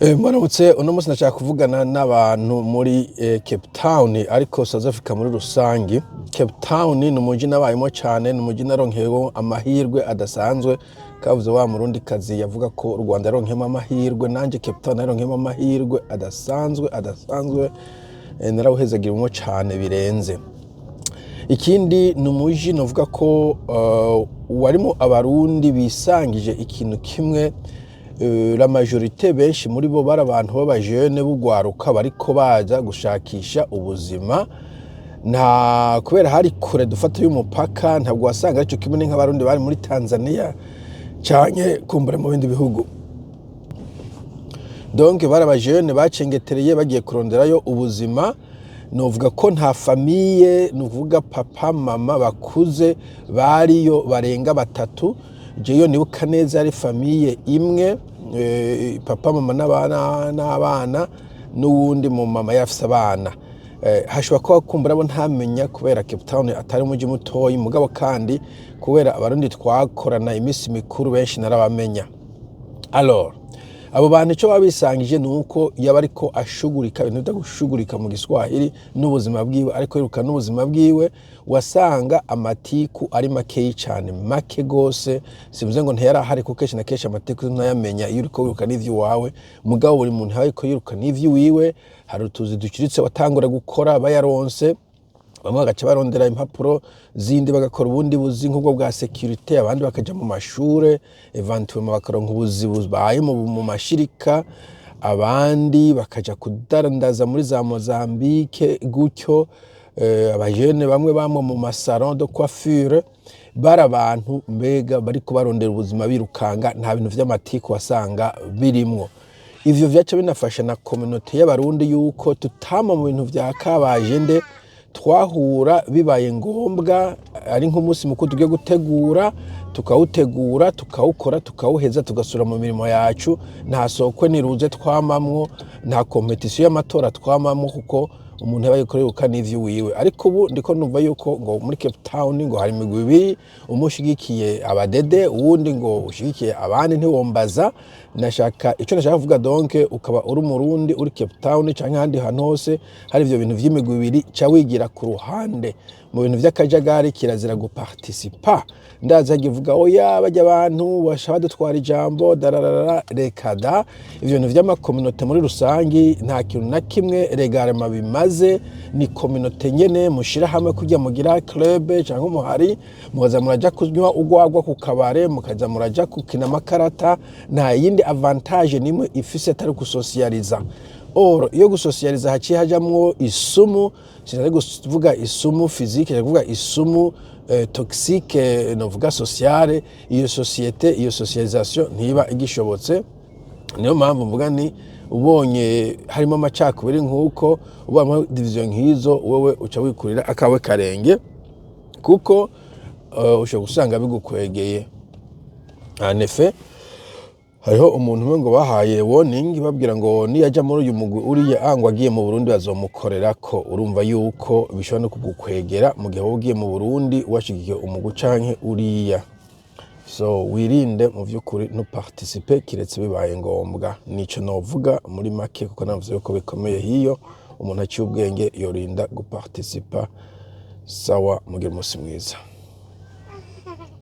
Mwaramutse. Uno munsi ndashaka kuvugana n'abantu muri Cape Town, ariko South Africa muri rusangi. Cape Town ni umuji nabayemo cane, ni umuji naronkeyeho amahirwe adasanzwe. Kavuze wa murundi kazi yavuga ko u Rwanda yaronkeyemo amahirwe, nanje Cape Town naronkeyemo amahirwe adasanzwe adasanzwe. Narawuhezagirimwo cane birenze. Ikindi, ni umuji novuga ko warimo Abarundi bisangije ikintu kimwe. La majorité, benshi muri bo bari abantu b'abajene b'ugwaruka bariko baza gushakisha ubuzima. Nta kubera hari kure dufata y'umupaka, ntabwo wasanga arico kimwe ni nk'Abarundi bari muri Tanzania canke kumbura mu bindi bihugu. Donc bari abajene bacengetereye bagiye kuronderayo ubuzima. Novuga ko nta famille, nukuvuga papa, mama bakuze bariyo barenga batatu. Jeyo nibuka neza ari famille imwe, papa, mama n'abana n'uwundi mu mama yarafise abana. Hashobora kuba kumbura abo ntamenya kubera Cape Town atari umuji mutoyi, mugabo kandi kubera Abarundi twakorana iminsi mikuru benshi narabamenya. Alors abo bantu icyo baba bisangije ni uko yaba ariko ashugurika ibintu bita gushugurika mu Giswahili n'ubuzima bwiwe, ariko yiruka n'ubuzima bwiwe. Wasanga amatiku ari makeyi cyane, make gose. Sivuze ngo ntiyari ahari, kuko kenshi na kenshi amatiku ntayamenya iyo uriko wiruka n'ivy'iwawe. Mugabo buri muntu aba ariko yiruka n'ivy'iwiwe. Hari utuzi duciritse watangura gukora bayaronse, bamwe bagaca barondera impapuro zindi bagakora ubundi buzi nk'ubwo bwa sécurité, abandi bakaja mu mashure, éventuellement bakaronka ubuzi bubaye mu mashirika, abandi bakaja kudandaza muri za Mozambique gutyo. Abajene bamwe bamwe mu ma salon de coiffure. Bari abantu mbega bariko barondera ubuzima birukanga, nta bintu vy'amatiku wasanga birimwo. Ivyo vyaca binafasha na communauté y'Abarundi yuko tutama mu bintu vya kabaje nde. Twahura bibaye ngombwa, ari nk'umunsi mukuru tugiye gutegura, tukawutegura, tukawukora, tukawuheza, tugasubira mu mirimo yacu. Nta sokwe niruze twamamwo, nta compétition y'amatora twamamwo, kuko umuntu aba ariko yiruka n'ivyo wiwe. Ariko ubu ndiko numva yuko ngo muri Cape Town ngo hari imigwi ibiri, umwe ushigikiye abadede, uwundi ngo ushigikiye abandi. Ntiwombaza. Nashaka ico nashaka kuvuga, donc ukaba uri Umurundi uri Cape Town canke ahandi hantu hose hari ivyo bintu vy'imigwi ibiri, ca wigira ku ruhande. Mu bintu vy'akajagari kirazira guparticipa. Ndaza hagivuga oya, bajya abantu bashaka badutwara ijambo dararara, reka da. Ivyo bintu vy'ama communauté muri rusangi nta kintu na kimwe réellement bimaze. Ni communauté nyene mushira hamwe kugira mugira club canke umuhari, mukaza muraja kunywa urwagwa ku kabare, mukaza muraja gukina amakarata. Nta yindi avantage nimwe ifise atari gusosiyaliza. Or iyo gusosiyaliza haciye hajamwo isumu, sinari kuvuga isumu physique, nari kuvuga isumu toxique, novuga sociale, iyo société, iyo socialisation ntiba igishobotse. Niyo mpamvu mvuga ni ubonye harimo amacakubiri nk'uko ubonye division nk'izo, wewe uca wikurira akawe karenge, kuko ushobora gusanga bigukwegeye. En effet, hariho umuntu umwe ngo bahaye warning, babwira ngo niyaja muri uyu mugwi uriya, ngo agiye mu Burundi bazomukorera ko. Urumva yuko bishobora no kugukwegera mu gihe wowe ugiye mu Burundi washigikiye umugwi canke uriya. So wirinde mu vy'ukuri, ntuparticipe kiretse bibaye ngombwa. Nico novuga muri make, kuko navuze yuko bikomeye hiyo. Umuntu aciye ubwenge yorinda guparticipa. Sawa, mugire umunsi mwiza.